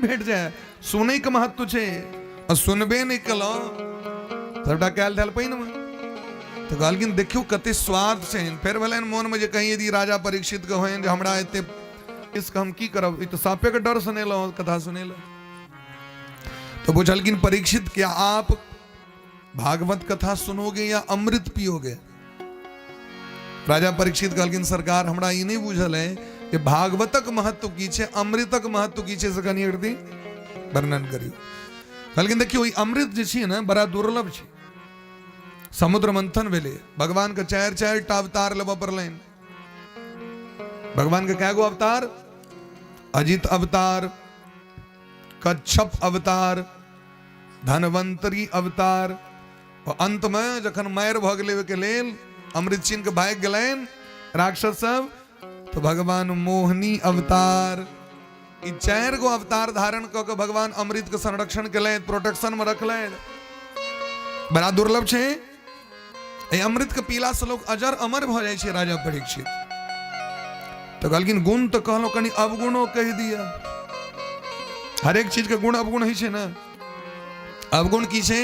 भेट जाय, सुनैके महत्व छै। आ सुनबे नहि केलहुँ, सबटा कयल धयल पानिमे। तऽ कहलखिन देखियौ कते स्वाद छनि। फेर भेलनि मोनमे जे कहीं यदि राजा परीक्षितके होइन जे हमरा एते इसके हम की करब, ई तऽ साँपेके डर सुनेलहुँ कथा सुनै लए। तो पूछलखिन परीक्षित क्या आप भागवत कथा सुनोगे या अमृत पियोगे? राजा परीक्षित कहलखिन सरकार हमरा ई नहि बुझल है कि भागवतक महत्व की छै, अमृतक महत्व की छै, से कनि एक दिन वर्णन करियौ। कहलखिन देखियौ ई अमृत जे छै ने बड़ा दुर्लभ छै। समुद्र मंथन भेलै, भगवान के चारि चारि टा अवतार लेबऽ पड़लनि। भगवान के कए गो अवतार? अजित अवतार, कच्छप अवतार, धनवंतरी अवतार, और अंत में जखन मारि भऽ गेलै ओहिके लेल अमृत छीन के भागि गेलनि राक्षस सब, तो भगवान मोहिनी अवतार। ई चारि गो अवतार धारण कऽ के भगवान अमृत के संरक्षण केलथि, प्रोटेक्शन में रखलथि। बड़ा दुर्लभ छै एहि अमृत के पीला से लोग अजर अमर भऽ जाइ छै। राजा परीक्षित तऽ कहलखिन गुण तऽ कहलहुँ, कनि अवगुणो कहि दिअ। हरेक चीज के गुण अवगुण होइ छै ने, अवगुण की छै?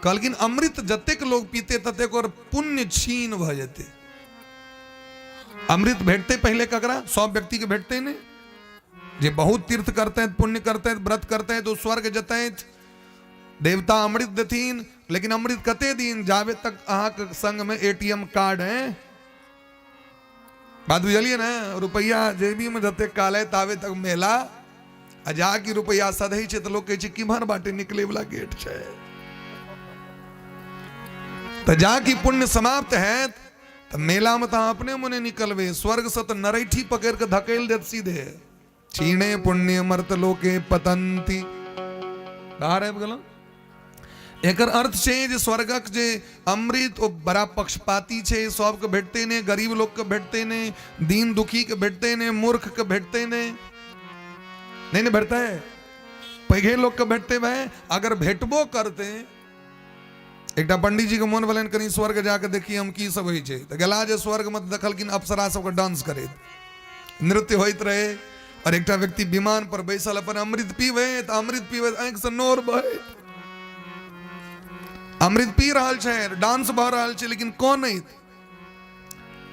कहलखिन अमृत जतेक लोग पीते ततेक और पुण्य क्षीण भऽ जेतै। अमृत भेटते पहले ककरा? सब व्यक्ति के भेटते नहीं। जे बहुत तीर्थ करते हैं, पुण्य करते हैं, व्रत करते हैं, तो स्वर्ग जते हैं, देवता अमृत देथिन। लेकिन अमृत कते दिन? जाबे तक अहाँके संग में एटीएम कार्ड है। बात बुझलिए ने? रुपया जेबी में जते काल है ताबे तक मेला, आ जा की रुपया सधै छै तऽ लोक कहै छै किम्हर बाटे निकले वाला गेट छै। तऽ जा की पुण्य समाप्त हैत तऽ मेला में तऽ अहाँ अपने मने निकलबै, स्वर्ग से तऽ नरैठी पकड़ के धकेल देत सीधे। क्षीणे पुण्य मर्त लोके पतंती, बाहर आबि गेलहुँ। एकर अर्थ छै जे स्वर्गक जे अमृत ओ बड़ा पक्षपाती छै, सबके भेटते नहि, गरीब लोकके भेटते नहि, दीन दुखीके भेटते नहि, मूर्खके भेटते नहि, नहि ने भेटतै, पैघे लोकके भेटते भाई। अगर भेटबो करते, एकटा पंडीजी के मोन भेलनि कनि स्वर्ग जाके देखी हम की सब होइ छै, तऽ गेला जे स्वर्गमे तऽ देखलखिन अप्सरा सबके डांस करैत, नृत्य होइत रहे, और एकटा व्यक्ति विमान पर बैसल अपन अमृत पीबैत, अमृत पीबैत आँखि से नोर बहैत, अमृत पी रहल छै, डांस भऽ रहल छै, लेकिन कनैत।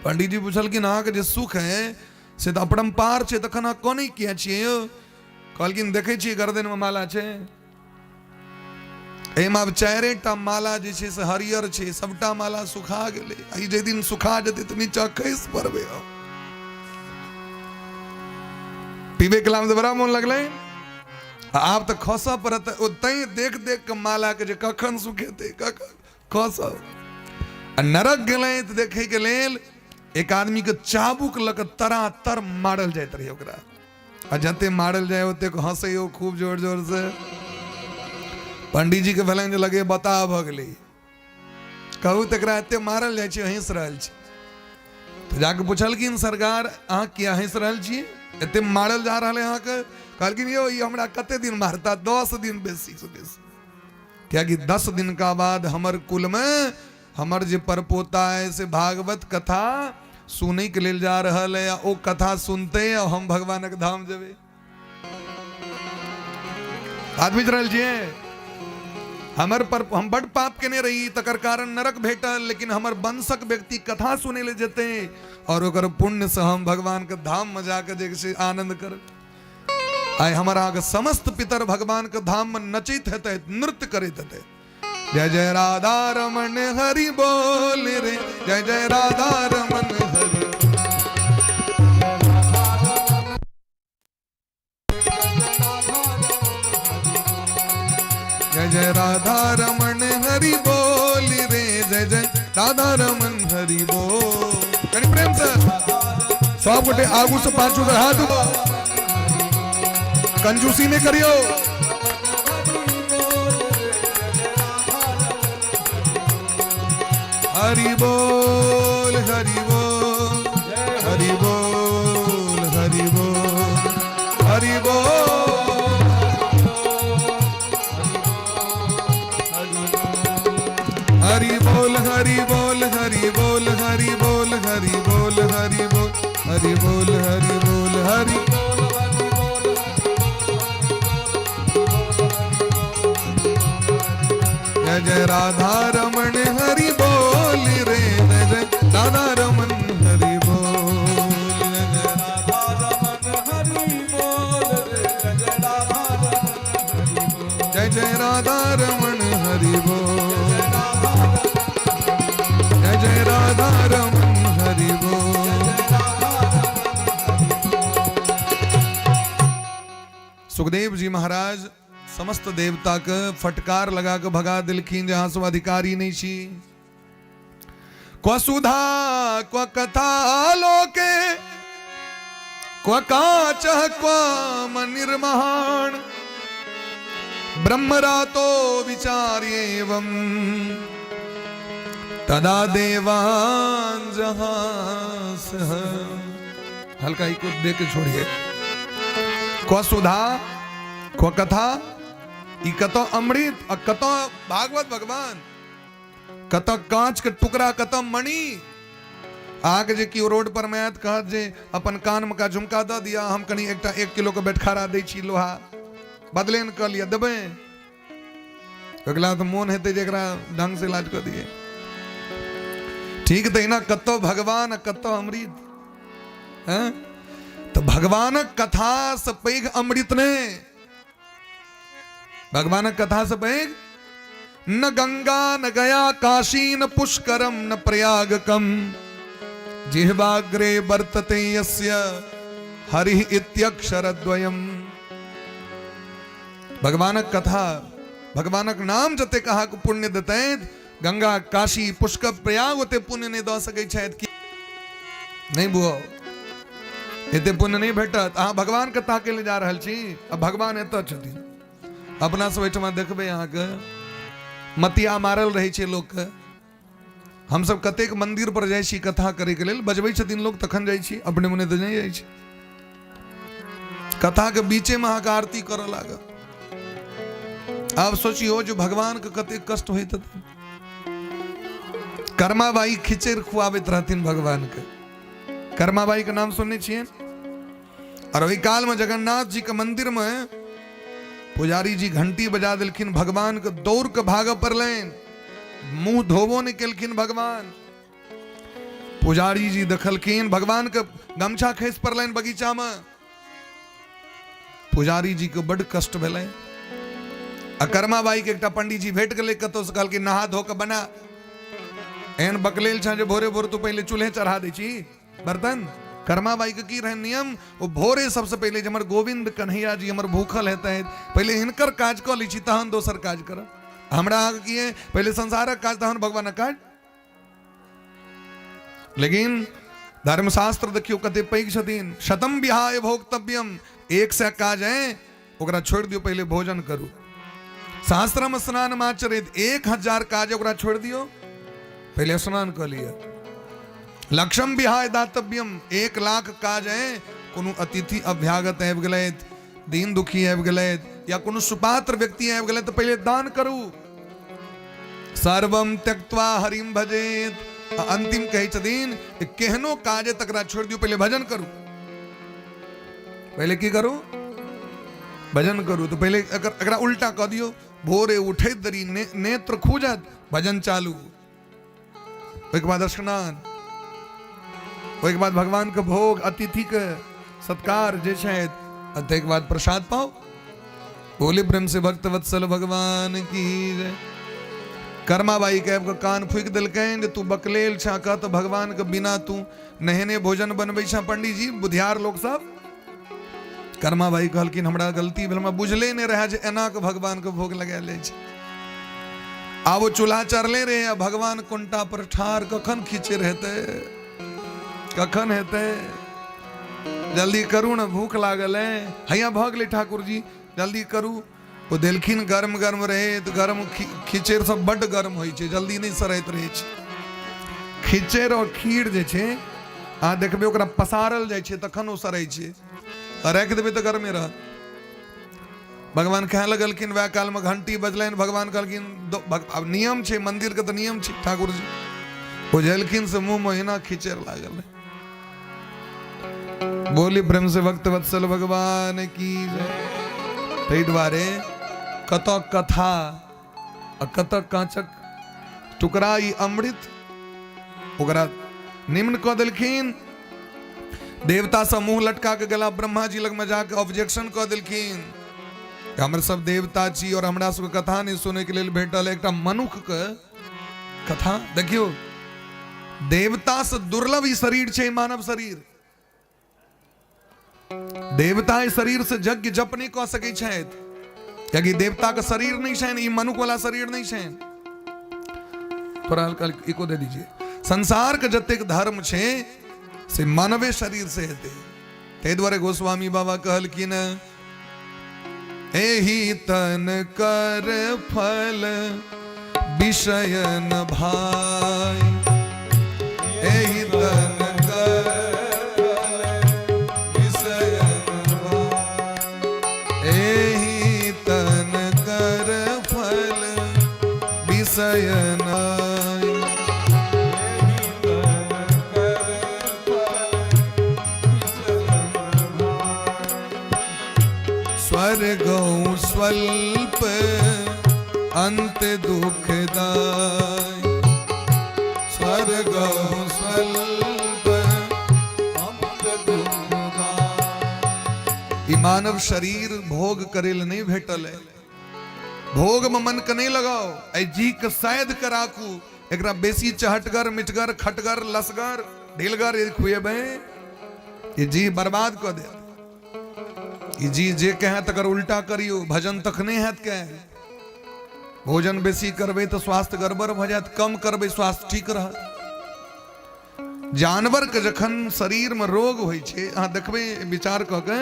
पंडीजी पुछलखिन अहाँके जे सुख है से तऽ अपरम्पार छै, तखन अहाँ कनै किया छियै यौ? कहलखिन देखै छियै गर्दनमे माला छै, एहिमे आब चारिटा माला जे छै से हरियर छै, सबटा माला सुखा गेलै, आ ई जाहि दिन सुखा जेतै तऽ नीचा खसि पड़बै हम। पीबै कलामे तऽ बड़ा मोन लगलै, आ आब तऽ खसऽ पड़त, ओ तैं देख देख कऽ मालाके जे कखन सुखेतै कखन खसब। आ नरक गेलै तऽ देखैके लेल एक आदमीके चाबुक लऽ कऽ तरातर मारल जाइत रहै ओकरा, आ जते मारल जाय ओतेक हंसै ओ खूब जोर जोर से। पंडीजी के भेलनि जे लगे बता भऽ गेलै, कहू तऽ एकरा एते मारल जाइ छै हंसि रहल छै। तऽ जाके पुछलखिन सरकार अहाँ किया हंसि रहल छियै, एते मारल जा रहल है अहाँके? कहलखिन यौ ई हमरा कते दिन मारता, 10 दिन बेसी से बेसी, कियाकि 10 दिन का बाद हमर कुल में हमर जे परपोता है से भागवत कथा सुनै के लेल जा रहल है, आ ओ कथा सुनते आ हम भगवानक धाम जेबै। बात बुझि रहल छियै? हमर पर हम बड पाप केने रही तकर कारण नरक भेटल, लेकिन हमर वंशक व्यक्ति कथा सुनै ले जेतै और ओकर पुण्य से हम भगवान के धाम में जाके जे छै आनंद करब। आइ हमर अहाँके समस्त पितर भगवान के धाम में नचैत हेतै, नृत्य करैत हेतै। जय जय राधा रमन हरि बोल रे, जय जय राधा रमन हरि। जय जय राधा रमन हरि बोल रे, जय जय राधा रमन हरि बोल। कनि प्रेम से सब गोटे आगू से पाछू के हाथ कंजूसी नहीं करियो। हरि बोल हरि बोल हरि बोल हरि बोल हरि बोल हरि बोल हरि बोल हरि बोल हरि बोल हरि बोल हरि बोल हरि बोल हरि बोल हरि। जय राधा रमण हरि बोल रे, जय जय राधा रमन हरि बोल, जय राधा रमन हरि बोल रे, जय जय राधा रमन हरि बोल, जय जय राधा रमन हरि बोल, जय जय राधा रमन हरि बोल। सुखदेव जी महाराज समस्त देवता के फटकार लगा के भगा दिलखिन जे अहाँ सब अधिकारी नहीं छी। क्व सुधा क्व कथा लोके क्व काचः क्व मनिर्महान ब्रह्मरातो विचार्येवं तदा देवान जहास। हल्का ही कुछ दे के छोड़िए। क्व सुधा क्व कथा, ई कतऽ अमृत आ कतऽ भागवत भगवान, कतऽ कांच के टुकड़ा, कतऽ मणि। अहाँके जे केओ रोड पर मे आयत कहत जे अपन कान मे का झुमका दऽ दिअ, हम कनि एकटा 1 किलो के बैठखारा दै छी लोहा, बदले ने कऽ लिअ, देबै? अगला तऽ मोन हेतै जे एकरा ढंग से इलाज कऽ दियै। ठीक तहिना कतऽ भगवान आ कतऽ अमृत। हैं? तऽ भगवानक कथा से पैघ अमृत नहि, भगवानक कथा से पैघ न गंगा न गया काशी न पुष्करम न प्रयागकम जिह्वाग्रे वर्तते यस्य हरि इत्यक्षरद्वयम। भगवानक कथा, भगवानक नाम जतेक अहाँके पुण्य देतै, गंगा काशी पुष्कर प्रयाग ओते पुण्य नहि दऽ सकै छथि। नहि बुआ, एते पुण्य नहि भेटत। अहाँ भगवानके ताकै लए जा रहल छी आ भगवान एतऽ छथिन। अपना सब एहिठमा देखबै अहाँके मतिया मारल रहै छै लोकके। हमसब कतेक मंदिर पर जाइ छी कथा करैके लेल, बजबै छथिन लोक तखन जाइ छी, अपने मने तऽ नहि जाइ छी। कथाके बीचेमे अहाँके आरती करऽ लागत। आब सोचियौ जे भगवानके कतेक कष्ट होइत हेतै। कर्माबाई खिचड़ खुआबैत रहथिन भगवानके। कर्माबाई के नाम सुनने छियै? और ओहि काल में जगन्नाथ जी के मंदिर में पुजारी जी घंटी बजा दिलखिन, भगवान के दौड़ के भागऽ पड़लनि, मुंह धोबो नहीं केलखिन भगवान। पुजारी जी देखलखिन भगवान के गमछा खसि पड़लनि बगीचा में। पुजारी जी के बड कष्ट भेलै। आ कर्माबाई के एकटा पंडित जी भेट गेलै कतौ से, कहलखिन नहा धो के बना, एहन बकलेल छह जे भोरे भोर तू पहिले चूल्हे चढ़ा दै छी बर्तन। कर्माबाई के की रहै नियम, ओ भोरे सबसे पहिले जे हमर गोविंद कन्हैया जी हमर भूखल हेतै, पहिले हिनकर काज कऽ लै छी तहन दोसर काज करब। हमरा अहाँके की है, पहिले संसारक काज तहन भगवानक काज। लेकिन धर्मशास्त्र देखियौ कते पैघ छथिन, शतम विहाय भोक्तव्यम, 100 काज है ओकरा छोड़ि दियौ, पहिले भोजन करू। सहस्रम स्नान माचरित, 1000 काज ओकरा छोड़ि दियौ, पहिले स्नान कऽ लिअ। लक्षम विहाय दातव्यम, 1 लाख काज है, कोनो अतिथि अभ्यागत आबि गेलथि, दीन दुखी आबि गेलथि, या कोनो सुपात्र व्यक्ति आबि गेलथि, तऽ पहिले दान करू। सर्वम त्यक्त्वा हरिम भजेत। आ अंतिम कहै छथिन केहनो काज है तकरा छोड़ि दियौ, पहिले भजन करू। पहिले की करू? भजन करू। तो पहिले एकरा उल्टा कऽ दियौ, भोरे उठैत देरी नेत्र खुजत भजन चालू, ओहिके बाद स्नान, ओहिके बाद भगवान के भोग, अतिथि के सत्कार जे छै, आ ताहिके बाद प्रसाद पाउ। बोले प्रेम से भक्त वत्सल भगवान की जय। कर्माबाई के आबि कऽ कान फूकि देलकनि जे तू बकलेल छह, कह तऽ भगवान के बिना तू नहेने भोजन बनबै छह। पंडीजी बुधियार लोक सब। कर्माबाई कहलखिन हमरा गलती भेल, हमरा बुझले नहि रहए जे एना के भगवान के भोग लगायल जाइ छै। आब ओ चूल्हा चढ़ले रहे आ भगवान कोनटा पर ठाढ़, कखन खींचे हेतै, कखन हेतै, जल्दी करू ने, भूख लागल है, हैया भऽ गेलै ठाकुर जी, जल्दी करू। ओ देलखिन गर्म गर्म रहे तऽ गर्म खिचैड़ सब बड्ड गर्म होइ छै, जल्दी नहि सड़ैत रहै छै। खिचैड़ आओर खीर जे छै अहाँ देखबै ओकरा पसारल जाइ छै तखन ओ सड़ै छै, आ राखि देबै तऽ गर्मे रहत। भगवान खाय लगलखिन, वएह कालमे घंटी बजलनि, भगवान कहलखिन आब नियम छै मंदिरके तऽ नियम छै ठाकुर जी, ओ झेलखिन से मुँहमे एना खिचैड़ लागल। बोली प्रेम से भक्त वत्सल भगवान की जय। ताहि दुआरे कतऽ कथा आ कतऽ काँचक टुकड़ा ई अमृत ओकरा निम्न कऽ देलखिन। देवता सब मुंह लटका के गेला ब्रह्मा जी लगमे जाके ऑब्जेक्शन कऽ देलखिन, हमर सब देवता छी और हमरा सबके कथा नहि सुनैके लेल भेटल, एकटा मनुख के कथा। देखियौ, देवता से दुर्लभ ई शरीर छै, मानव शरीर। देवता एहि शरीर से यज्ञ जप नहि कऽ सकै छथि, कियाकि देवता के शरीर नहि छनि, ई मनुख वाला शरीर नहि छनि। थोड़ा हल्का इको दे दीजिए। संसार के जतेक धर्म छै से मानवे शरीर से हेतै। ताहि दुआरे गोस्वामी बाबा कहलखिन, एहि तन कर फल विषय न भाई, एहि तन कर फल विषय न भाई, एहि तन कर फल विषय न स्वर्गौ स्वल्प अंत दुखदाय, स्वर्गौ स्वल्प अंत दुखदाय। ई मानव शरीर भोग करे ले नहीं भेटल है। भोग में मन के नहीं लगाओ, एहि जी के सैद के राखू। एकरा बेसी चहटगर मिठगर खटगर लसगर ढीलगर यदि खुएबै, ई जी बर्बाद कऽ देत। ई जी जे कहे तकर उल्टा करियो, भजन तखने हैत के। भोजन बेसी करबै तऽ स्वास्थ्य गड़बड़ भऽ जायत, कम करबै स्वास्थ्य ठीक रहत। जानवर के जखन शरीर में रोग होइ छै, अहाँ देखबै विचार कऽ के,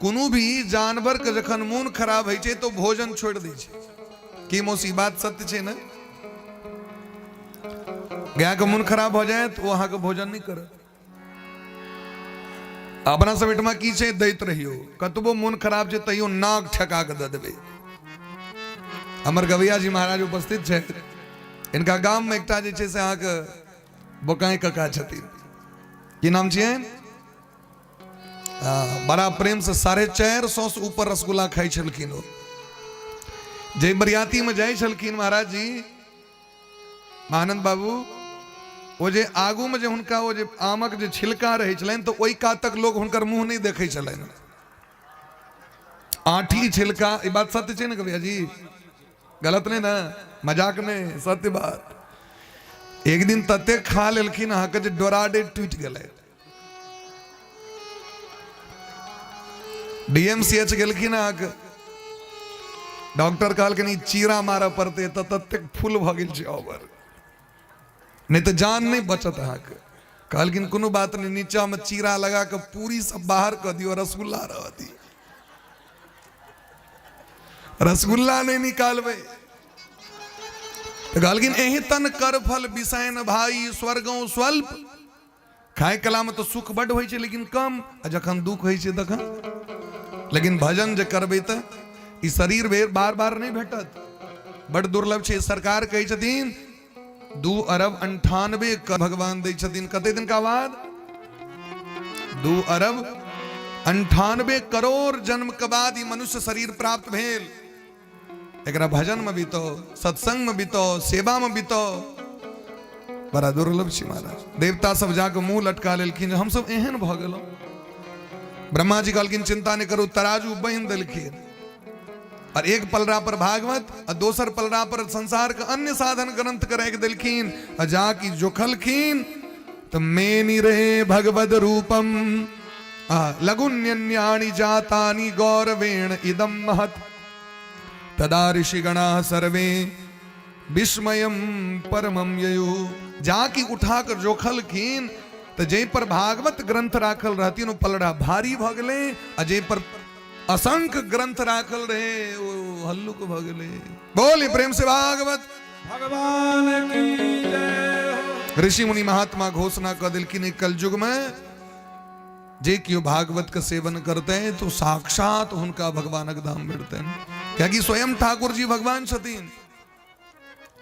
कोनो भी जानवर के जखन मोन खराब होइ छै तऽ भोजन छोड़ि दै छै। की मौसी, बात सत्य छै ने? गाय के मोन खराब भऽ जायत, ओ अहाँके भोजन नहि करत। अपना सब एहिठमा की छै, दैत रहियौ, कतबो मोन खराब छै तैयो नाक ठेका कऽ दऽ देबै। हमर गवैया जी महाराज उपस्थित छै, इनका गाममे एकटा जे छै से अहाँके बोकाई कका छथिन, की नाम छियनि? बड़ा प्रेम से 450 से ऊपर रसगुल्ला खाइ छलखिन। ओ जे बरियाती में जाइ छलखिन महाराज जी, आनंद बाबू, ओ जे आगू में जे हुनका ओ जे आमक जे छिलका रहै छलनि, तऽ ओहि कातक लोग हुनकर मुंह नहि देखै छलनि। आठी छिलका, ई बात सत्य छै ने कविया जी? गलत नहीं ना, मजाक नहीं, सत्य बात। एक दिन तते खा लेलखिन अहाँके जे डोराडे टूटि गेलै। डीएमसीएच गेलखिन अहाँके, डॉक्टर कहलखिन ई चीरा मारऽ पड़तै, तऽ ततेक फूल भऽ गेल छै ओवर, नहि तऽ जान नहि बचत अहाँके। कहलखिन कोनो बात नहि, नीचामे चीरा लगा कऽ पूरी सब बाहर कऽ दियौ, रसगुल्ला रहऽ दियौ, रसगुल्ला नहि निकालबै। तऽ कहलखिन एहि तन कर फल बिसाइन भाई स्वर्गों स्वल्प। खाय कला में तो सुख बड होइ छै लेकिन कम, आ जखन दुख होइ छै तखन। लेकिन भजन जे करबै तऽ ई शरीर बेर बार बार नहि भेटत, बड दुर्लभ छै। सरकार कहै छथिन 2 अरब 98 भगवान दै छथिन। कते दिनका बाद? 2 अरब 98 करोड़ जन्म के बाद ई मनुष्य शरीर प्राप्त भेल। एकरा भजन में बीतो, सत्संग में बीतो, सेवा में बीतो, बड़ा दुर्लभ छी महाराज। देवता सब जाके मुंह लटका लेलखिन, हम सब एहन भऽ गेलहुँ। ब्रह्मा जी कहलखिन चिंता नहीं करू, तराजू बान्हि देलखिन और एक पलड़ा पर भागवत और दोसर पलड़ा पर संसार के अन्य साधन ग्रंथ के राखि देलखिन। आ जाकि जोखलखिन तो मेनी रे भगवद रूपम लघुन्यन्यानि जातानि गौरवेण इदम महत तदा ऋषिगणा सर्वे विस्मयम परमम ययु। जाकि उठा कर जोखलखिन तो जै पर भागवत ग्रंथ राखल रहथिन ओ पलड़ा भारी भऽ गेलै, आ जै पर असंख्य ग्रंथ राखल रहे ओ हल्लुक भऽ गेलै। बोली प्रेम से भागवत भगवान की जय हो। ऋषि मुनि महात्मा घोषणा कऽ देलखिन कलयुग में जे केओ भागवत के सेवन करते हैं तो साक्षात हुनका भगवानक धाम भेटतनि, कियाकि स्वयं ठाकुर जी भगवान छथिन।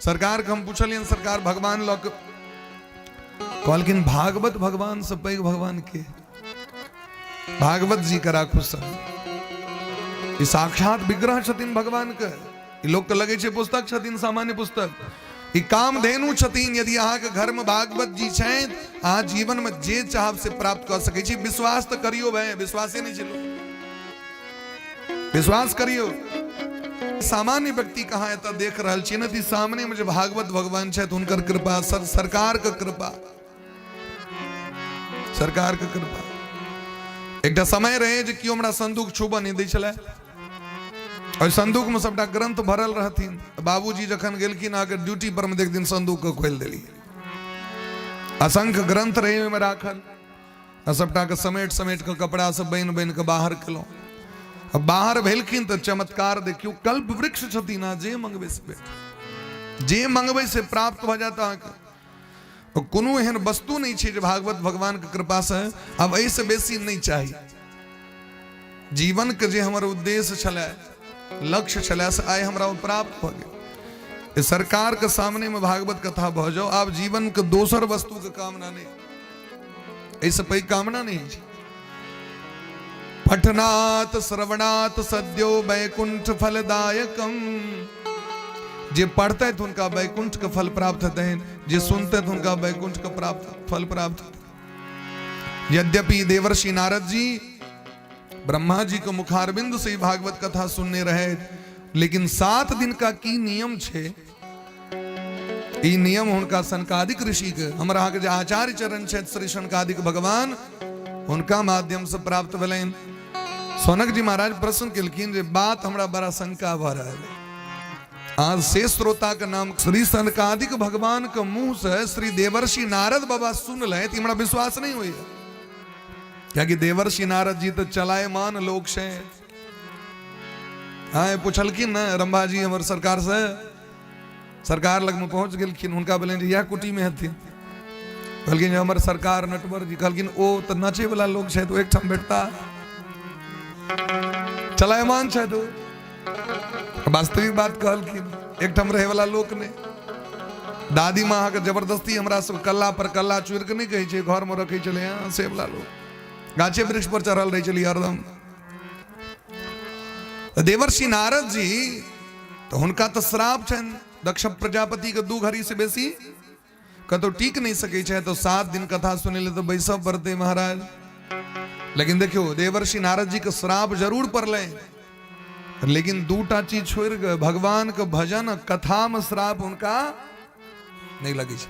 सरकार के हम पूछलियनि, सरकार भगवान लऽ के कहलखिन भागवत भगवान से पैघ भगवान के, भागवत जी के राखू सब, ई साक्षात विग्रह छथिन भगवान के। ई लोकके लगै छै पुस्तक छथिन सामान्य पुस्तक, ई कामधेनु छथिन। यदि अहाँके घरमे भागवत जी छथि, अहाँ जीवनमे जे चाहब से प्राप्त कऽ सकै छी। विश्वास तऽ करियौ भाय, विश्वासे नहि छै लोक, विश्वास करियौ। सामान्य व्यक्ति कहाँ एतऽ देख रहल छियै ने, सामने मे जे भागवत भगवान छथि हुनकर कृपा, सरकार के कृपा, सरकार के कृपा। एकटा समय रहे जे केओ हमरा संदूक छूबऽ नहि दै छलै, ओहि संदूक में सबटा ग्रंथ भरल रहथिन। बाबूजी जखन गेलखिन अहाँके ड्यूटी पर में, एक दिन संदूक के खोलि देलियै, असंख्य ग्रंथ रहे ओहिमे राखल, आ सबटाके समेट समेट कऽ कपड़ा सब बान्हि बान्हि कऽ बाहर केलहुँ। आ बाहर भेलखिन तऽ चमत्कार देखियौ, कल्प वृक्ष छथिन, अहाँ जे मंगबै से भेट, जे मंगबै से प्राप्त भऽ जायत अहाँके। कोनो एहन वस्तु नहि छै जे भागवत भगवानके कृपासँ आब एहिसँ बेसी नहि चाही। जीवनके जे हमर उद्देश्य छलै, लक्ष्य छलै, से आइ हमरा ओ प्राप्त भऽ गेल। सरकारके सामनेमे भागवत कथा भऽ जाउ, आब जीवनके दोसर वस्तुके कामना नहि, एहिसँ पैघ कामना नहि छै। पठनात् श्रवणात् सद्यो वैकुंठ फलदायकम, जे पढ़तै तऽ हुनका वैकुंठ के फल प्राप्त हेतनि, जे सुनतै तऽ हुनका वैकुंठ के प्राप्त फल प्राप्त हेतनि। यद्यपि देवर्षि नारद जी ब्रह्मा जी के मुखारविंद से ही भागवत कथा सुनने रहे, लेकिन 7 दिन का की नियम छे, ई नियम हुनका सनकादिक ऋषि के, हमरा अहाँके जे आचार्य चरण छथि श्री सनकादिक भगवान, हुनका माध्यम से प्राप्त भेलनि। सनक जी महाराज प्रश्न केलखिन जे बात हमरा बड़ा शंका भऽ रहल है, अहाँ से श्रोता के नाम श्री सनकादिक भगवान के मुंह से श्री देवर्षि नारद बाबा सुनलथि, हमरा विश्वास नहीं होइए, कियाकि देवर्षि नारद जी तो चलायमान लोक छै। हाँ पुछलखिन ने रंभा जी हमर सरकार से, सरकार लगमे पहुँच गेलखिन, हुनका भेलनि जे इएह कुटीमे हेथिन। कहलखिन जे हमर सरकार नटवर जी, कहलखिन ओ तऽ नाचै वाला लोक छथि, ओ एकठाम भेटता, चलायमान छथि ओ। वास्तविक बात कहलखिन, एकठाम रहै वाला लोक नहि। दादी माँ अहाँके जबरदस्ती हमरा सब कल्ला पर कल्ला चुरि कऽ नहि कहै छै, घरमे रखै छलै हँ से वाला लोक, गाछे वृक्ष पर चढ़ल रहै छलै हरदम। देवर्षि नारद जी तऽ हुनका तऽ श्राप छनि दक्ष प्रजापति के 2 घड़ी से बेसी कतौ टिक नहीं सकै छै, तो 7 दिन कथा सुनै ले तऽ बैसऽ पड़तै महाराज। लेकिन देखियौ देवर्षि नारद जी के श्राप जरूर पड़लै, लेकिन 2टा चीज छोड़ि कऽ भगवान के भजन कथा में श्राप हुनका नहीं लगै छै।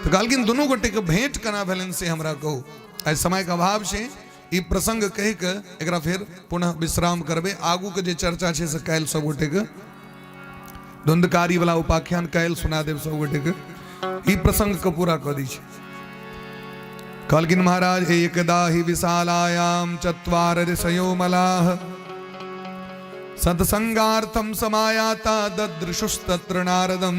तऽ कहलखिन दुनू गोटे के भेंट केना भेलनि से हमरा कहू। आइ समय के अभाव छै, ई प्रसंग कहि के एकरा फेर पुनः विश्राम करबै। आगू के जे चर्चा छै से काल्हि सब गोटे के धुंधकारी वाला उपाख्यान काल्हि सुना देब सब गोटे के, ई प्रसंग के पूरा कऽ दै छी। कहलखिन महाराज एकदा ही विशालायाम चत्वार ऋषयो मलाह सत्संगार्थम समायाता ददृशुस्तत्र नारदम।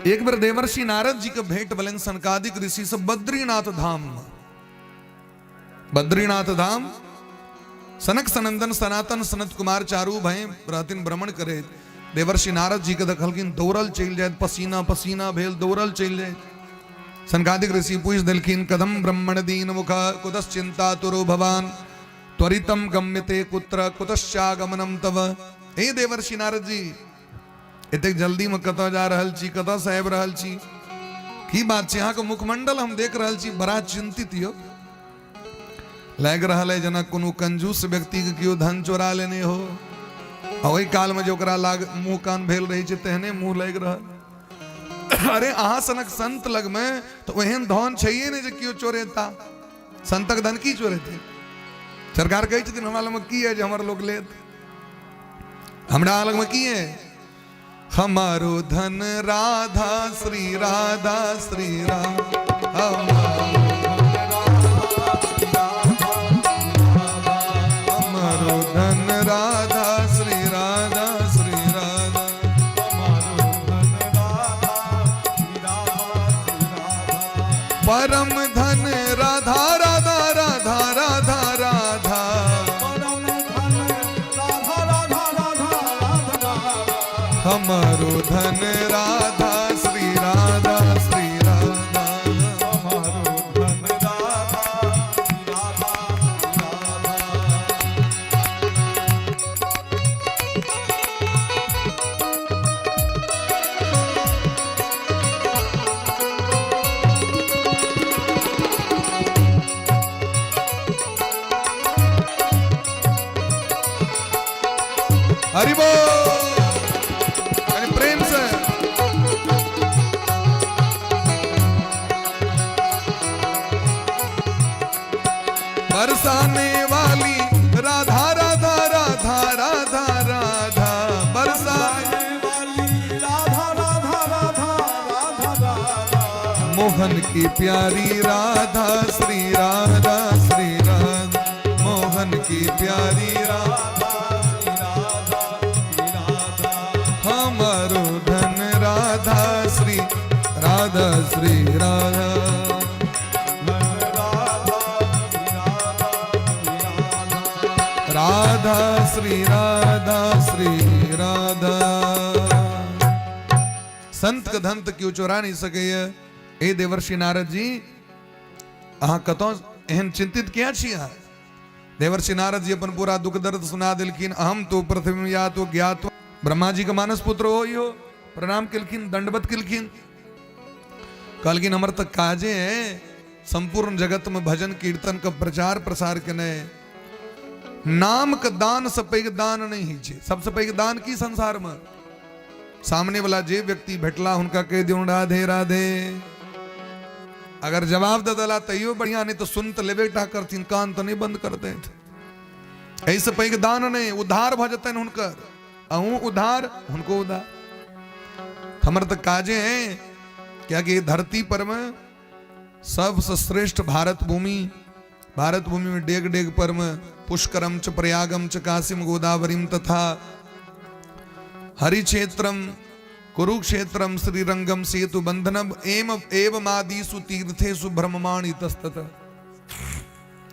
एक बेर देवर्षि नारद जी के भेंट भेलनि सनकादिक ऋषि से बद्रीनाथ धाम में। बद्रीनाथ धाम सनक सनंदन सनातन सनत कुमार चारू भय रहथिन भ्रमण करे। देवर्षि नारद जी के देखलखिन दौड़ल चलि जाइत, पसीना पसीना भेल दौड़ल चलि जाइत। सनकादिक ऋषि पूछि देलखिन कदम ब्रह्मण दीन मुख कुतश्चिंता तुरो भवान त्वरितम गम्यते कुत्र कुतश्चागमनम तव। हे देवर्षि नारद जी, एतेक जल्दी में कतऽ जा रहल छी, कतऽ से आबि रहल छी, की बात छै? अहाँके मुखमंडल हम देख रहल छी बड़ा चिंतित यौ, लागि रहल है जेना कोनो कंजूस व्यक्ति के केओ धन चोरा लेने हो, आ ओहि काल में जे ओकरा लाग मुंह कान भेल रहै छै तेहने मुंह लागि रहल। अरे अहाँ सनक संत लगमे तऽ ओहन धन छैहे नहि जे केओ चोरेता, संतक धन की चोरेतै? सरकार कहै छथिन हमरा लगमे की है जे हमर लोक लेत, हमरा लगमे की है? हमारो धन राधा श्री राधा श्री राम, हमारो धन राधा श्री राधा श्री राधा, परम धन राधा राधा राधा राधा राधा, हमारो धन राधा श्री राधा श्री राधा, हमारो धन राधा श्री राधा श्री राधा। हरि बोल। कनि प्रेम से। बरसाने वाली राधा राधा राधा राधा राधा बरसाने वाली राधा राधा राधा राधा राधा। मोहन की प्यारी राधा श्री राधा श्री राधा, मोहन की प्यारी राधा श्री राधा श्री राधा, हमारो धन राधा श्री राधा श्री राधा, धन राधा श्री राधा श्री राधा, राधा श्री राधा श्री राधा। संत के धन तऽ केओ चोरा नहि सकैए। ए देवर्षि नारद जी, अहाँ कतौ एहन चिंतित किया छी अहाँ? देवर्षि नारद जी अपन पूरा दुख दर्द सुना देलखिन। अहम तो पृथ्वी या तो ज्ञात ब्रह्मा जी के मानस पुत्र हो इहो, प्रणाम केलखिन, दंडवत केलखिन, कहलखिन हमर तऽ काजे है संपूर्ण जगत में भजन कीर्तन के प्रचार प्रसार केने। नाम के दान से पैघ दान नहीं होइ छै। सबसे पैघ दान की संसार में? सामने वाला जे व्यक्ति भेटला हुनका कहि दियौ राधे राधे। अगर जवाब दे देला तैयो बढ़िया, नहीं तो सुन तऽ लेबे टा करथिन, कान तऽ नहीं बंद करते। एहिसँ पैघ दान नहीं, उद्धार भऽ जेतनि हुनकर, अहूँ उद्धार हुनको उद्धार। हमर तऽ काजे है, कियाकि धरती पर में सबसँ श्रेष्ठ भारत भूमि, भारत भूमि में डेग डेग पर में पुष्करम च प्रयागम च काशीम गोदावरीम तथा हरिक्षेत्रम कुरुक्षेत्रम श्रीरंगम सेतु बंधनम एम एवमादिषु तीर्थेषु भ्रममाण इतस्तत।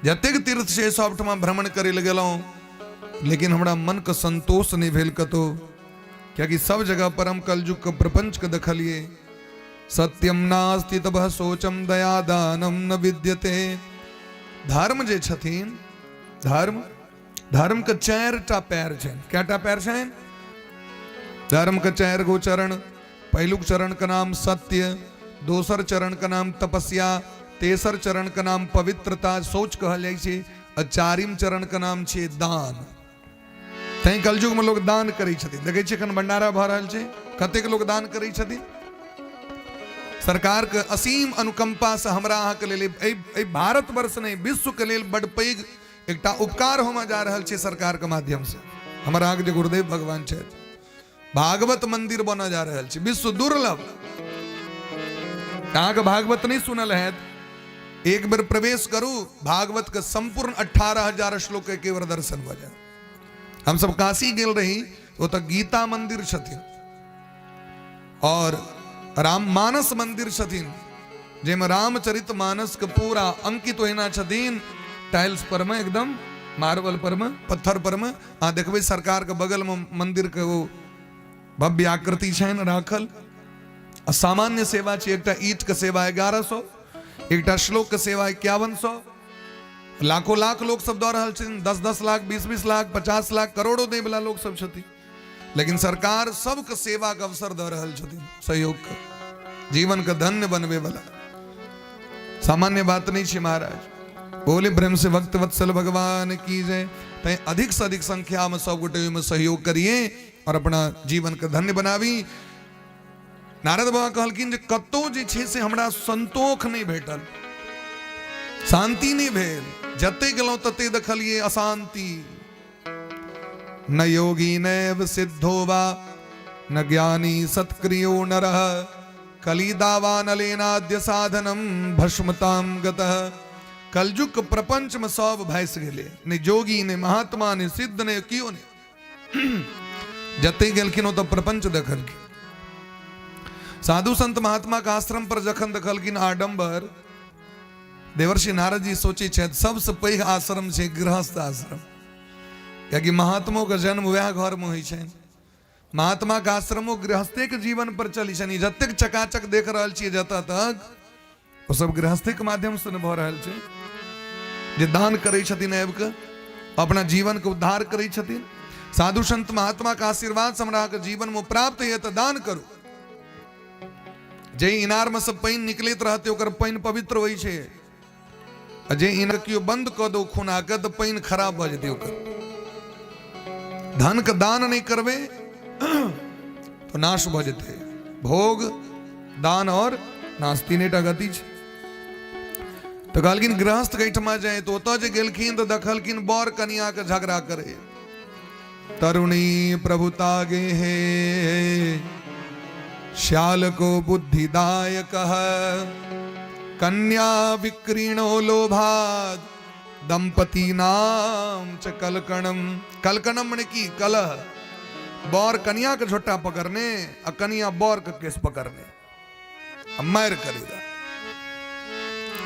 जतेक तीर्थ छै सबठमा भ्रमण करै लए गेलहुँ, लेकिन हमरा मनके संतोष नहि भेल कतौ, कियाकि सब जगह पर हम कलयुग के प्रपंच के देखलिए। सत्यम नास्ति तब शोचम दया दानम न विद्यते। धर्म जे छथिन, धर्म, धर्म के चारि टा पैर छनि। कएटा पैर छनि धर्म के? चारि गो चरण। पहिलुक चरण के नाम सत्य, दोसर चरण के नाम तपस्या, तेसर चरण के नाम पवित्रता शौच कहल जाइ छै, आ चारिम चरण के नाम छै दान। तैं कलयुग में लोग दान करै छथिन। देखै छियै एखन भंडारा भऽ रहल छै, कतेक लोग दान करै छथिन। सरकार के असीम अनुकंपा से हमरा अहाँके लेल एहि भारतवर्ष नहि विश्व के लेल बड पैघ एकटा उपकार होमय जा रहल छै सरकार के माध्यम से। हमर अहाँके जे गुरुदेव भगवान छथि, भागवत मंदिर बनऽ जा रहल छै, विश्व दुर्लभ। अहाँके भागवत नहि सुनल हैत, एक बेर प्रवेश करू भागवत के संपूर्ण 18,000 श्लोक एके बेर दर्शन भऽ जायत। हमसब काशी गेल रही, ओतऽ गीता मंदिर छथिन और राम मानस मंदिर छथिन, जाहिमे रामचरित मानस के पूरा अंकित ओहिना छथिन टाइल्स पर में, एकदम मार्बल पर में, पत्थर पर में। अहाँ देखबै सरकार के बगल में मंदिर के ओ भव्य आकृति छनि राखल। आ सामान्य सेवा छै, एकटा ईट के सेवा 1100, एकटा श्लोक के सेवा 5100। लाखों लाख लोक सब दऽ रहल छथिन, 10-10 लाख, 20-20 लाख, 50 लाख, करोड़ों दै वाला लोक सब छथिन, लेकिन सरकार सबके सेवा के अवसर दऽ रहल छथिन, सहयोग के, जीवन के धन्य बनबे वाला सामान्य बात नहीं छै महाराज। बोले प्रेम से भक्त वत्सल भगवान की जय। तैं अधिक से अधिक संख्या में सब गोटे ओहिमे सहयोग करिए और अपना जीवन के धन्य बनाबी। नारद बाबा कहलखिन जे कतौ जे छै से हमरा संतोख नहि भेटल, शांति नहि भेल, जते गेलहुँ तते देखलिए अशांति। न योगी नैव सिद्धो वा न ज्ञानी सत्क्रियो नरः कलिदावानलेनाद्य साधनम भस्मताम गतः। कलयुग प्रपंच में सब भैस गेले, ने जोगी ने महात्मा ने सिद्ध ने कियो ने। जते गेलखिन ओतऽ प्रपंच देखलखिन। साधु संत महात्मा के आश्रम पर जखन देखलखिन आडंबर, देवर्षि नारद जी सोचै छथि सबसँ पैघ आश्रम छै गृहस्थ आश्रम, कियाकि महात्मो के जन्म वएह घर में होइ छनि। महात्मा के आश्रमो गृहस्थे के जीवन पर चलै छनि। जतेक चकाचक देख रहल छियै जतऽ तक, ओ सब गृहस्थे के माध्यम से भऽ रहल छै। जे दान करै छथिन आबि कऽ अपना जीवन के उद्धार करै छथिन। साधु संत महात्मा के आशीर्वाद से हमरा के जीवन में प्राप्त होइए तऽ दान करू। जे इनार में सब पानि निकलैत रहतै ओकर पानि पवित्र होइ छै, आ जे इनार केओ बंद कऽ दो खुना के तऽ पानि खराब भऽ जेतै ओकर। धनके दान नहि करबै तऽ नाश भऽ जेतै। भोग, दान और नाश, तीनेटा गति छै। तऽ कहलखिन गृहस्थ के एहिठमा जाय, तऽ ओतऽ जे गेलखिन तऽ देखलखिन बर कनिया के झगड़ा करे। तरुणी प्रभुता गे हे श्याल को बुद्धिदायक कन्या विक्रीणो लोभाद दंपति नाम च कलकणम। कलकणम मने की? कलह। बर कनिया के झोटा पकड़ने आ कनिया बर के केस पकड़ने आ मारि करे।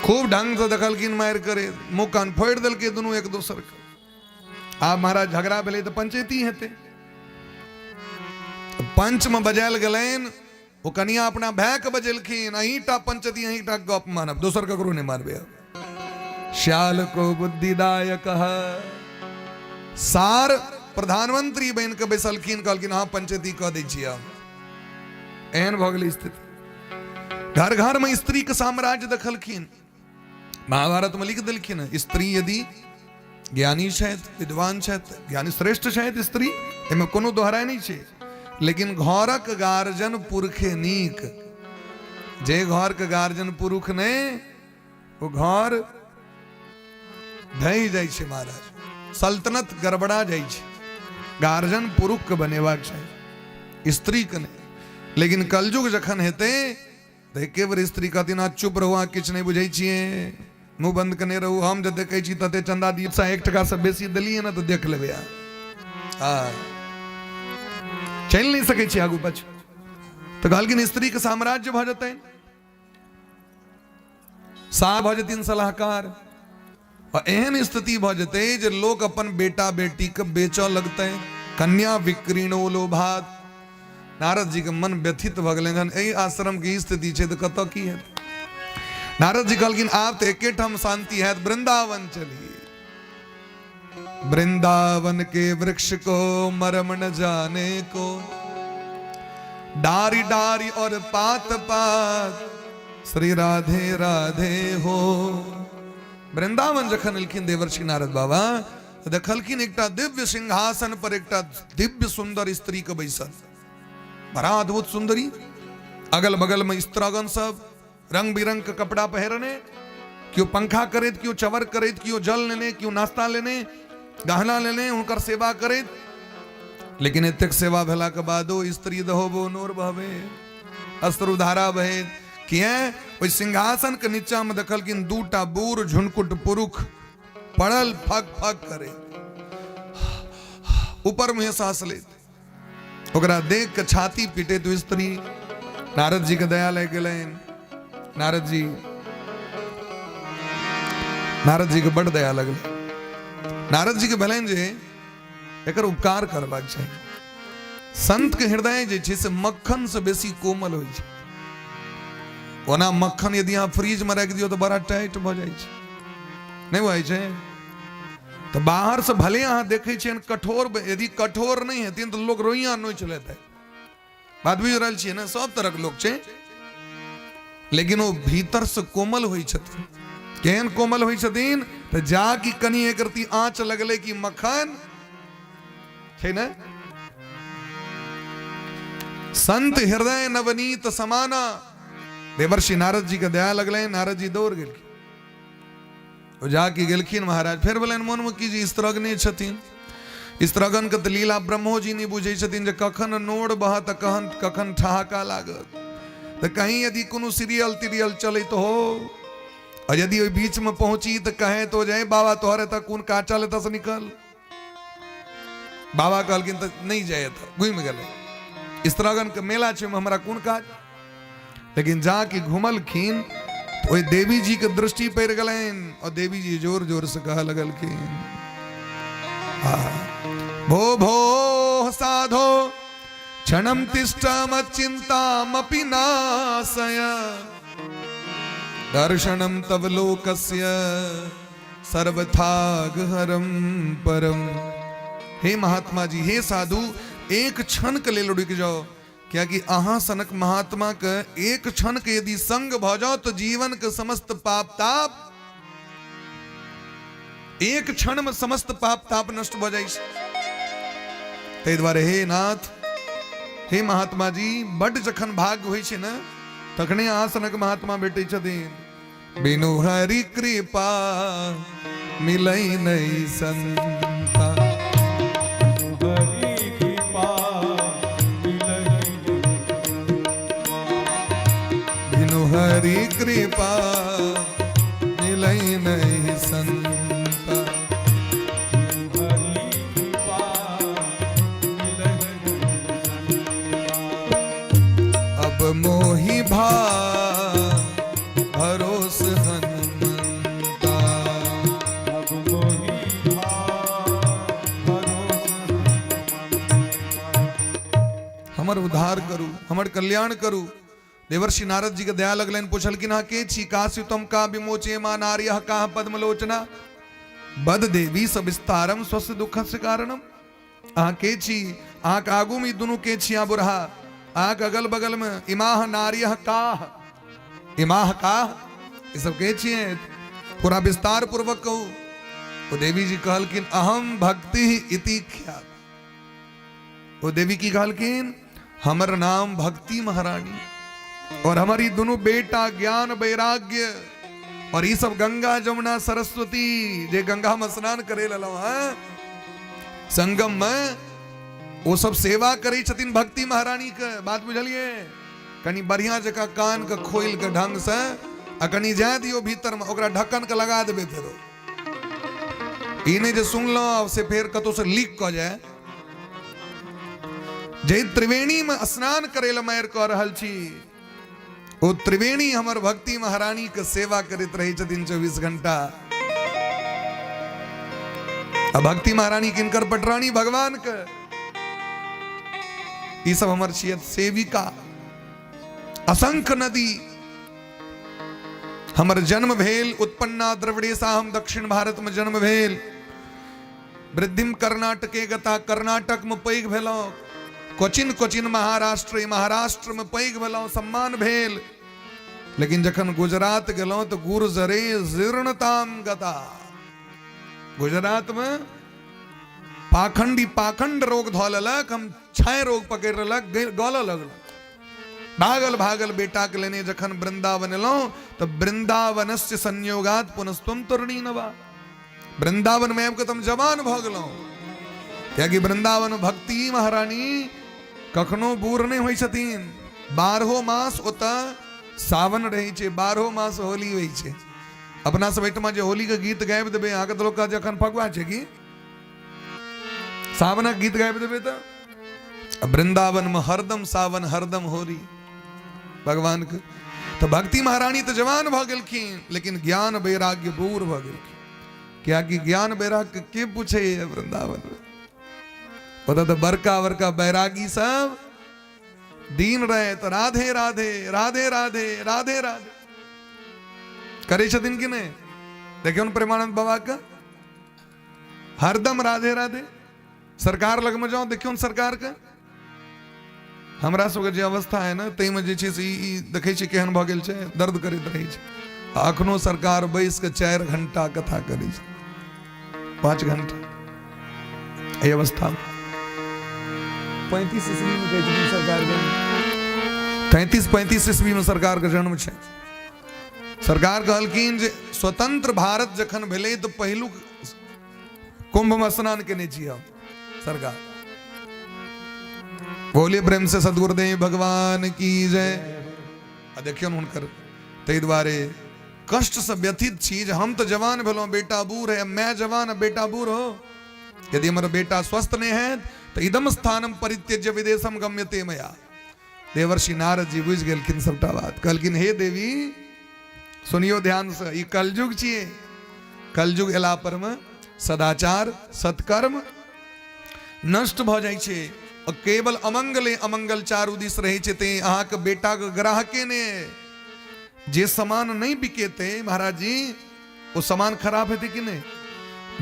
खूब ढंग से देखलखिन मारि करे, मुँह कान फोड़ि देलकै दुनू एक दोसर के। आब महाराज झगड़ा भेलै तऽ पंचायती हेतै। पंचमे बजायल गेलनि। ओ कनिया अपना भायके बजेलखिन, अहींटा पंचती, अहींटा गप मानब, दोसर ककरो नहि मानबै। अब श्याल को बुद्धिदायक सार प्रधानमंत्री बनि कऽ बैसलखिन, कहलखिन हँ पंचायती कऽ दै छियै। एहन भऽ गेलै स्थिति। घर घर में स्त्री के साम्राज्य देखलखिन। महाभारत में लिख देलखिन, स्त्री यदि ज्ञानी छथि, विद्वान छथि, ज्ञानी श्रेष्ठ छथि स्त्री, एहिमे कोनो दोहराइ नहि छै, लेकिन घरक गार्जन पुरखे नीक। जे घरके गार्जन पुरुख नहि, ओ घर ढहि जाइ छै महाराज, सल्तनत गड़बड़ा जाइ छै। गार्जन पुरुखके बनेबाक चाही, स्त्रीके नहि। लेकिन कलयुग जखन हेतै तऽ एके बेर स्त्री कहथिन, अहाँ चुप रहू, अहाँ किछु नहि बुझै छियै, मुँह बन्द कने रहू, हम जते कहै छी तते चन्दा दियौ, सए एक टकासँ बेसी देलियै ने तऽ देख लेबै अहाँ। हँ, चलि नहि सकै छी आगू पाछू। तऽ कहलखिन स्त्रीके साम्राज्य भऽ जेतनि, सा भऽ जेथिन सलाहकार, आ एहन स्थिति भऽ जेतै जे लोक अपन बेटा बेटीके बेचऽ लगतै। कन्या विक्रीणो लोभात। नारद जी के मन व्यथित भऽ गेलनि, जहन एहि आश्रम के ई स्थिति छै तऽ कतऽ की हेतै। नारद जी कहलखिन आब तऽ एकेठाम शान्ति हैत, वृंदावन चली। वृंदावन के वृक्ष को मरम न जाने को, डारी डारी और पात पात श्री राधे राधे हो। वृंदावन जखन एलखिन देवर्षि नारद बाबा, तऽ देखलखिन एकटा दिव्य सिंहासन पर एकटा दिव्य सुंदर स्त्री के बैसल, बड़ा अद्भुत सुंदरी, अगल बगल में स्त्रागण सब रंग बिरंग के कपड़ा पहिरने, केओ पंखा करैत, केओ चवर करैत, केओ जल लेने, केओ नाश्ता लेने, गहना लेने, हुनकर सेवा करैत। लेकिन एतेक सेवा भेला के बादो स्त्री दहोबो नोर बहबे, अश्रुधारा बहे। किए? ओहि सिंहासन के नीचा में देखलखिन दूटा बूढ़ झुनकुट पुरुख पड़ल फक फक करे, ऊपर मुँहे सांस लेत। ओकरा देख के छाती पीटे तो स्त्री। नारद जी के दया लागि गेलनि। नारद जी, नारद जी के बड़ दया लगलै। नारद जी के भेलनि जे एकर उपकार करबाक चाही। संत के हृदय जे छै से मक्खन से बेसी कोमल होइ छै। ओना मक्खन यदि अहाँ फ्रिज में राखि दियौ तऽ बड़ा टाइट भऽ जाइ छै, नहि भऽ जाइ छै? तऽ बाहर से भले अहाँ देखै छियनि कठोर, यदि कठोर नहि हेथिन तऽ लोक रोइयाँ नोचि लेतै। बात बुझि रहल छियै ने? सब तरहक लोक छै, लेकिन ओ भीतर से कोमल होइ छथिन। केहन कोमल होइ छथिन तऽ जा कि कनि एक रत्ती आँच लगलै कि मक्खन छै ने। संत हृदय नवनीत समाना। देवर्षि नारद जी के दया लगलै, नारद जी दौड़ गेलखिन। ओ जाके गेलखिन महाराज, फेर भेलनि मोनमे कि जे स्त्रगने छथिन, स्त्रगणके तऽ लीला ब्रह्मोजी नहि बुझै छथिन जे कखन नोर बहत, कखन कखन ठहाका लागत। तऽ कहीं यदि कोनो सीरियल तिरियल चलैत हो आ यदि ओहि बीचमे पहुँची तऽ कहे तो जाए बाबा तोहर एतऽ कोन काज चल, एतऽसँ निकल। बाबा कहलखिन तऽ नहि जाय, एतऽ घुमि गेलै। स्त्रगणके मेला छै, ओहिमे हमरा कोन काज? लेकिन जाके घुमलखिन तऽ ओहि देवी जी के दृष्टि पड़ि गेलनि और देवी जी जोर जोर से कह लगलखिन, भो भो साधो क्षणम तिष्ठम चिंतामपि नाशय, दर्शनम तव लोकस्य सर्वथागहरम परम। हे महात्मा जी, हे साधु, एक क्षण के लेल रुकि जाओ, कियाकि अहाँ सनक महात्मा के एक क्षण के यदि संग भऽ जाओ तो जीवन के समस्त पाप ताप एक क्षण में समस्त पाप ताप नष्ट भऽ जाइ छै। ताहि दुआरे हे नाथ, हे महात्मा जी, बड्ड जखन भाग्य होइ छै ने तखने अहाँ सनक महात्मा भेटै छथिन। बिनु हरि कृपा मिलै नहि संता। हरि कृपा मिलहि बिनु हरि कृपा मिलै नहि संता। हरि कृपा मिलहि अब मोहि भा भरोस हनुमंता। अब मोहि भा भरोस। हमर उद्धार करू, हमर कल्याण करू। देवर्षि नारद जी के दया लगलनि, पुछलखिन अहाँ के छी, का सितम का विमोचे मा नार्यः का पद्मलोचना बद देवी सविस्तारम स्वस्थ दुख से कारणम। अहाँ के छी, अहाँके आगू में ई दुनू के छी, अहाँ बुढ़ा, अहाँके अगल बगल में इमाह नार्यः काह, इमाह काह, ई सब के छियै, पूरा विस्तार पूर्वक कहू। ओ देवी जी कहलखिन अहम भक्ति इति ख्यात। ओ देवी की कहलखिन हमर नाम भक्ति महारानी और हमर ई दुनू बेटा ज्ञान वैराग्य और ई सब गंगा जमुना सरस्वती जे गंगा में स्नान करे लेलहुँ हैं संगम में, ओ सब सेवा करै छथिन भक्ति महारानी के। बात बुझलिए? कनी बढ़िया जकाँ कान के खोलि के ढंग से आ कनी जाय दियौ भीतर में, ओकरा ढक्कन के लगा देबै। फेरो ई नहि जे सुनलहुँ से फेर कतौ से लीक कऽ जाय। जे त्रिवेणी में स्नान करे लए मारि कऽ रहल छी, ओ त्रिवेणी हमर भक्ति महारानी के सेवा करैत रहै छथिन 24 घंटा। आ भक्ति महारानी किनकर पटरानी? भगवान के। ई सब हमर छियै सेविका। असंख्य नदी हमर जन्म भेल, उत्पन्ना द्रविड़ेशा, हम दक्षिण भारत में जन्म भेल, वृद्धिम कर्नाटके गता, कर्नाटक में पैघ भेलहुँ, कोचिन कोचिन महाराष्ट्र, महाराष्ट्र में पैघ भेलहुँ, सम्मान भेल। लेकिन जखन गुजरात गेलहुँ तऽ गुर्जरे जीर्णताम गता, गुजरात में पाखंडी पाखंड रोग धऽ लेलक, हम क्षय रोग पकड़ि लेलक, गलऽ लगलहुँ। भागल भागल बेटा के लेने जखन वृंदावन एलहुँ तऽ वृंदावनस्य संयोगात पुनस्त्वम तरुणी नवा, वृंदावन में आबि कऽ तऽ हम जवान भऽ गेलहुँ। कियाकि वृंदावन भक्ति महारानी कखनो बूढ़ नहि होइ छथिन। 12 मास ओतऽ सावन रहै छै, 12 मास होली होइ छै। अपना सब एहिठमा जे होली के गीत गाबि देबै अहाँके तऽ लोक कहत जे एखन फगुआ छै की, सावनक गीत गाबि देबै तऽ। वृंदावन में हरदम सावन, हरदम होली भगवान के। तो भक्ति महारानी तो जवान भ गेलखिन, लेकिन ज्ञान वैराग्य बूढ़ भ गेलखिन। कियाकि ज्ञान वैराग्य के पूछे है वृंदावन में, ओतऽ तऽ बड़का बड़का वैरागी सब दिन रहे तो राधे राधे राधे राधे राधे राधे करै छथिन कि नहि? देखियौ ने प्रेमानंद बाबा के हरदम राधे राधे। सरकार लगमे जाउ, देखियौ ने सरकारके। हमरा सबके जे अवस्था है ने ताहिमे जे छै से ई देखै छियै केहन भऽ गेल छै, दर्द करैत रहै छै। आ अखनो सरकार बैस कऽ 4 घंटा कथा करै छै, 5 घंटा एहि अवस्थामे। 35 ईस्वीमे कहै छथिन सरकारके, 33-35 ईस्वीमे सरकारके जन्म छै। सरकार कहलखिन जे स्वतंत्र भारत जखन भेलै तऽ पहिलुक कुंभ में स्नान केने छी हम। सरकार बोलिए प्रेम से सदगुरुदेव भगवान की जय। आ देखियौ हुनकर, ताहि दुआरे कष्ट से व्यथित छी जे हम तऽ जवान भेलहुँ, बेटा बूढ़ है, मैं जवान बेटा बूढ़ हो। यदि हमर बेटा स्वस्थ नहि हैत तऽ इदम स्थानम परित्यज्य विदेशम गम्यते मया। देवर्षि नारद जी बुझि गेलखिन सबटा बात, कहलखिन हे देवी सुनियो ध्यान से, ई कलयुग छियै, कलयुग एला पर में सदाचार सत्कर्म नष्ट भऽ जाइ छै और केवल अमंगले अमंगल चारू दिस रहै छै। ते अहाँके बेटाके ग्राहके ने, जे सामान नहि बिकेतै महाराज जी ओ सामान खराब हेतै कि नहि?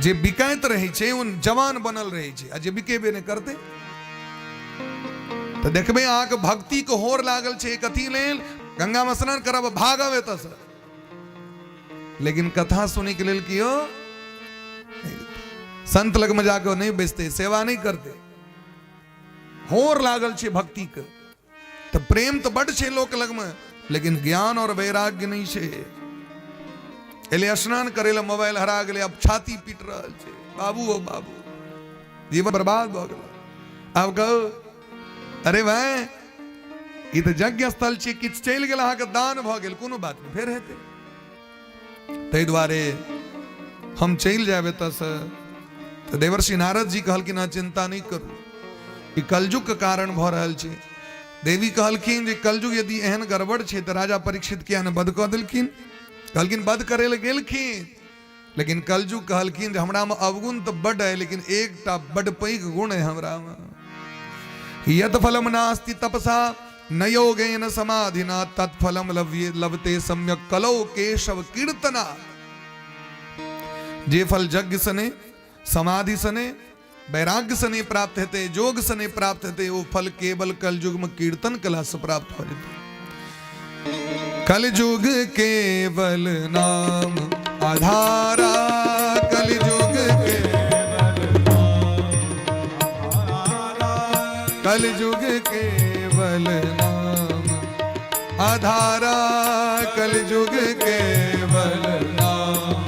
जे बिकाइत रहै छै ओ जवान बनल रहै छै, आ जे बिकेबे नहि करतै तऽ देखबै अहाँके भक्तिके होर लागल छै कथी लेल, गंगामे स्नान करब भागब एतऽसँ, लेकिन कथा सुनैके लेल केओ संत लगमे जाकऽ नहि बैसतै, सेवा नहि करतै। होर लागल छै भक्तिके। तऽ प्रेम तऽ बड्ड छै लोक लगमे, लेकिन ज्ञान और वैराग्य नहि छै। एलै स्नान करै लए, मोबाइल हरा गेलै, आब छाती पीट रहल छै, बाबू ओ बाबू, जीवन बर्बाद भऽ गेल। आब कहू, अरे भाय, ई तऽ यज्ञ स्थल छै, किछु चलि गेल अहाँके दान भऽ गेल, कोनो बात नहि, फेर हेतै। ताहि दुआरे हम चलि जायब एतऽसँ। तऽ देवर्षि नारद जी कहलखिन, अहाँ चिन्ता नहि करू, ई कलयुगके कारण भऽ रहल छै। देवी कहलखिन जे कलयुग यदि एहन गड़बड़ छै तऽ राजा परीक्षित किया ने वध कऽ देलखिन? कहलखिन वध करै लए गेलखिन, लेकिन कलयुग कहलखिन जे हमरामे अवगुण तऽ बड्ड अइ, लेकिन एकटा बड्ड पैघ गुण अइ हमरामे। यत फलम नास्ति तपसा न योगेन समाधिना तत्फलम लभ्ये लभते सम्यक कलौ केशव कीर्तना। जे फल यज्ञ सने, समाधि सने, वैराग्य से नहि प्राप्त हेतै, योग से नहि प्राप्त हेतै, ओ फल केवल कलयुग में कीर्तन कला से प्राप्त हो जेतै। कलयुग केवल नाम आधारा, कलयुग के, कलयुग केवल नाम आधारा, कलयुग केवल नाम।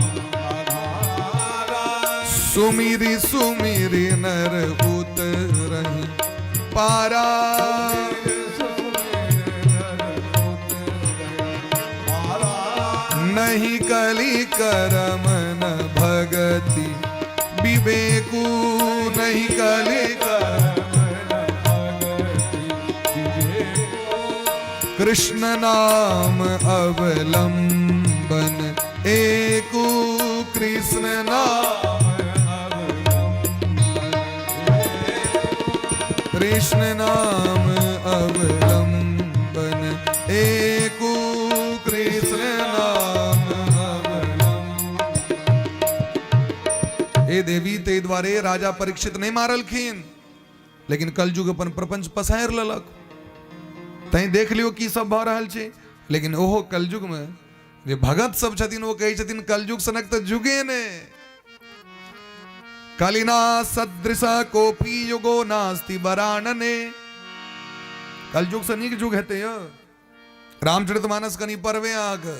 सुमिरी सुमिरी नर उतरहि पारा, नहीं कली करम न भगति विवेकू, नहीं कली करम कृष्ण नाम अवलंबन एकू, कृष्ण नाम, कृष्ण नाम अवलंबन एकू, कृष्ण नाम अवलंबन। हे देवी, ताहि दुआरे राजा परीक्षित नहि मारलखिन, लेकिन कलयुग अपन प्रपंच पसारि लेलक, तैं देख लियौ की सब भऽ रहल छै। लेकिन ओहो कलयुगमे जे भगत सब छथिन ओ कहै छथिन कलयुग सनक तऽ जुगे ने, कलिना सदृश कोपी युगो नास्ति वरानने। कलयुग से नीक युग हेतै यौ। रामचरितमानस कनि पढ़बै अहाँके,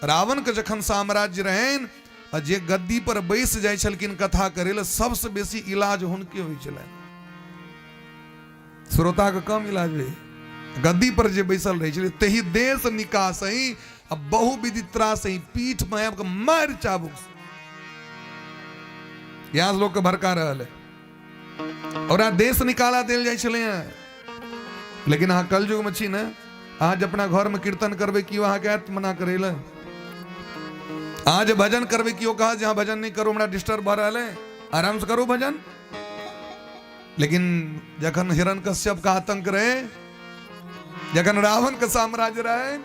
रावणके जखन साम्राज्य रहनि आ जे गद्दी पर बैस जाइ छलखिन कथा करै लए, सबसँ बेसी इलाज हुनके होइ छलनि, श्रोताके कम इलाज होइ। गद्दी पर जे बैसल रहै छलै तही देश निकासही आ बहुविधि त्रासही, पीठ मे आबि कऽ मारि चाबुक से यहाँ लोकके भड़का रहल है और देश निकाला देल जाइ छलै हँ। लेकिन अहाँ कलयुगमे छी ने, अहाँ जे अपना घरमे कीर्तन करबै केओ अहाँके आयत मना करै लए? अहाँ जे भजन करबै केओ कहत जे अहाँ भजन नहि करू, हमरा डिस्टर्ब भऽ रहल है, आरामसँ करू भजन? लेकिन जखन हिरण कश्यप का आतंक रहे, जखन रावण के साम्राज्य रहे,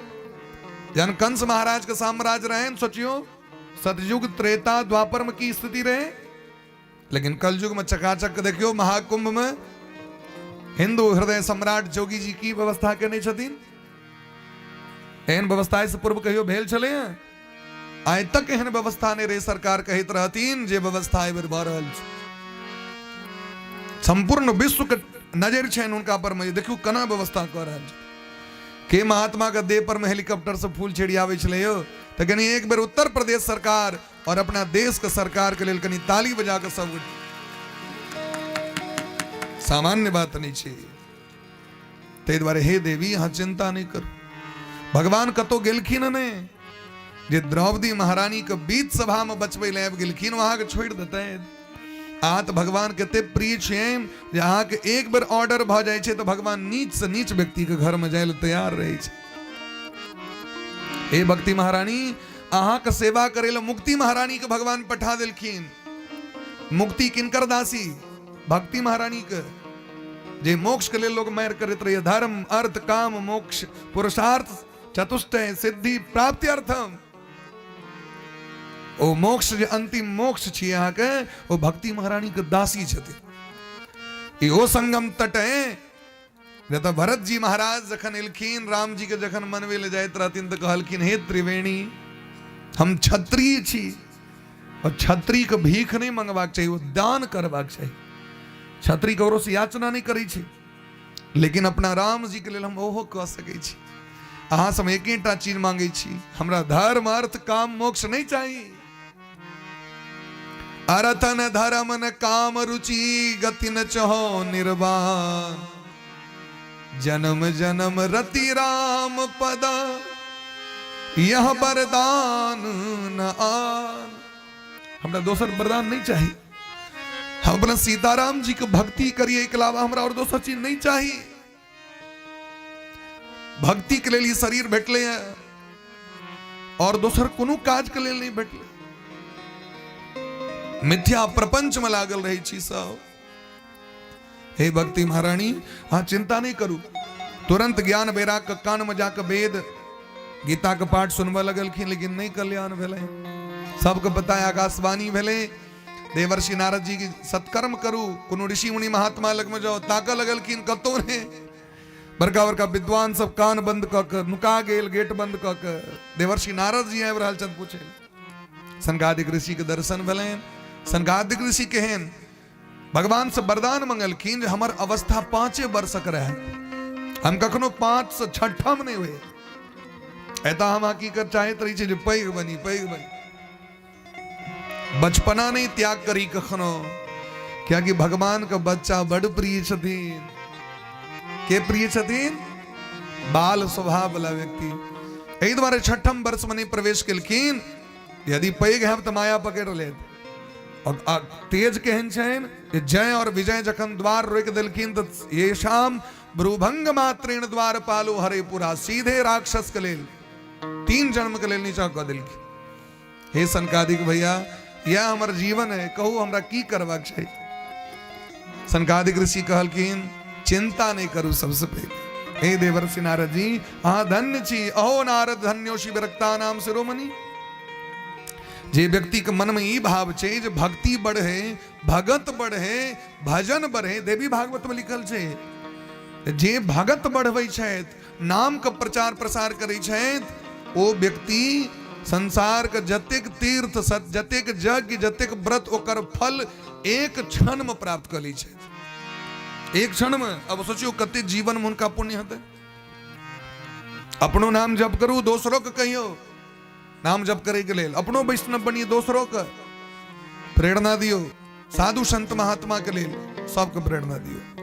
जखन कंस महाराज के साम्राज्य रहे, सोचियो सतयुग त्रेता द्वापर में की स्थिति रहे। लेकिन कलयुग में चकाचक देखियो, महाकुंभ में हिंदू हृदय सम्राट जोगी जी की व्यवस्था केने छथिन। एहन व्यवस्था से पूर्व कहियो भेल छलै हँ? आइ तक एहन व्यवस्था नहि रहे, सरकार कहैत रहथिन, जे व्यवस्था एहि बेर भऽ रहल छै। सम्पूर्ण विश्व के नजर छनि हुनका पर में, देखियौ केना व्यवस्था कऽ रहल छै। के महात्मा के देह पर में हेलीकॉप्टर से फूल छिड़ियाबै छलै यौ? तऽ कनि एक बेर उत्तर प्रदेश सरकार और अपना देश के सरकार के लेल कनि ताली बजा के सब। सामान्य बात नहीं छै। ताहि दुआरे हे देवी, अहाँ चिंता नहि करू। भगवान कतौ गेलखिन नहि, जे द्रौपदी महारानी के बीच सभा में बचबै लए आबि गेलखिन, ओ अहाँके छोड़ि देतै? अहाँ तऽ भगवान कते प्रिय छियनि जे अहाँके एक बेर ऑर्डर भऽ जाइ छै तऽ भगवान नीच से नीच व्यक्ति के घर में जाय लए तैयार रहै छै। हे भक्ति महारानी, अहाँके सेवा करै लए मुक्ति महारानी के भगवान पठा देलखिन। मुक्ति किनकर दासी? भक्ति महारानी के। जे मोक्ष के लेल लोग मारि करैत रहिए, धर्म अर्थ काम मोक्ष पुरुषार्थ चतुष्टय सिद्धि प्राप्ति अर्थम, ओ मोक्ष जे अंतिम मोक्ष छी अहाँके, ओ भक्ति महारानी के दासी छथिन। ई ओ संगम तट है जतऽ भरत जी महाराज जखन एलखिन, राम जी के जखन मनवे ले जाइत रहथिन तऽ कहलखिन, हे त्रिवेणी, हम क्षत्रिय छी और क्षत्रिय के भीख नहीं मंगबाक चाही, ओ दान करबाक चाही। क्षत्रिय ककरो से याचना नहीं करै छै। लेकिन अपना राम जी के लेल हम ओहो कऽ सकै छी। अहाँ सब एकेटा चीज मांगै छी, हमरा धर्म अर्थ काम मोक्ष नहि चाही। अरथन धर्म न काम रुचि गति न चहो निर्वाण, जन्म जन्म रति राम पद यह वरदान न आन। हमरा दोसर वरदान नहीं चाहिए, हम अपना सीताराम जी के भक्ति करिए के अलावा हमरा और दोसर चीज नहीं चाहिए। भक्ति के लिए शरीर भेटले है और दोसर कोनो काज के लिए नहीं भेटले। मिथ्या प्रपंच में लागल रहे छी सब। हे भक्ति महारानी, अहाँ चिंता नहीं करू। तुरंत ज्ञान वैराग के कान में जाके वेद गीता के पाठ सुनबऽ लगलखिन, लेकिन नहीं कल्याण भेलै। सबके पता है आकाशवाणी भेलै, देवर्षि नारद जी की सत्कर्म करू, कोनो ऋषि मुनि महात्मा लग में जाओ, ताकऽ लगलखिन कतौ ने। बड़का बड़का विद्वान सब कान बंद कऽ के नुका गेल, गेट बंद कऽ के। देवर्षि नारद जी आबि रहल छथि पूछे। सनकादिक ऋषि के दर्शन भेलनि। सनकादिक ऋषि केहन भगवान से वरदान मंगलखिन जे हमर अवस्था 5 वर्षक रहे, हम कखनो 5 से छठम नहीं हुए। एतऽ हम हकीकत चाहैत रही छी जे पैघ बनी, पैघ बनी, बचपना नहीं त्याग करी कखनो, कियाकि भगवान के बच्चा बड़ प्रिय छथिन। के प्रिय छथिन? बाल स्वभाव वाला व्यक्ति। एहि दुआरे छठम वर्ष में नहीं प्रवेश केलखिन। यदि पैघ हैब तऽ माया पकड़ लेत। और तेज केहन छनि जे जय और विजय जखन द्वार रोकि देलखिन तऽ ये शाम भ्रूभंग मात्रेण द्वार पालो हरे पूरा, सीधे राक्षस के लेल 3 जन्म के लेल नीचा कऽ देलखिन। हे सनकादिक भैया, यह हमर जीवन है, कहू हमरा की करबाक छै? सनकादिक ऋषि कहलखिन चिंता नहीं करू। सबसे पहले हे देवर्षि नारद जी, अहाँ धन्य छी। अहो नारद धन्योषि विरक्ता नाम शिरोमणि। जे व्यक्ति के मन में ई भाव छै जे भक्ति बढ़े, भगत बढ़े, भजन बढ़े, देवी भागवत में लिखल छै जे भगत बढ़बै छथि, नाम के प्रचार प्रसार करै छथि, ओ व्यक्ति संसार के जतेक तीर्थ, जतेक यज्ञ, जतेक व्रत, ओकर फल एक क्षण में प्राप्त कऽ लै छथि, एक क्षण में। अब सोचियो कते जीवन में हुनका पुण्य हेतै। अपनो नाम जप करू, दोसरो के कहियो नाम जप करे के लेल, अपनो वैष्णव बनिए, दोसरो के प्रेरणा दियो, साधु संत महात्मा के लेल सबके प्रेरणा दियो।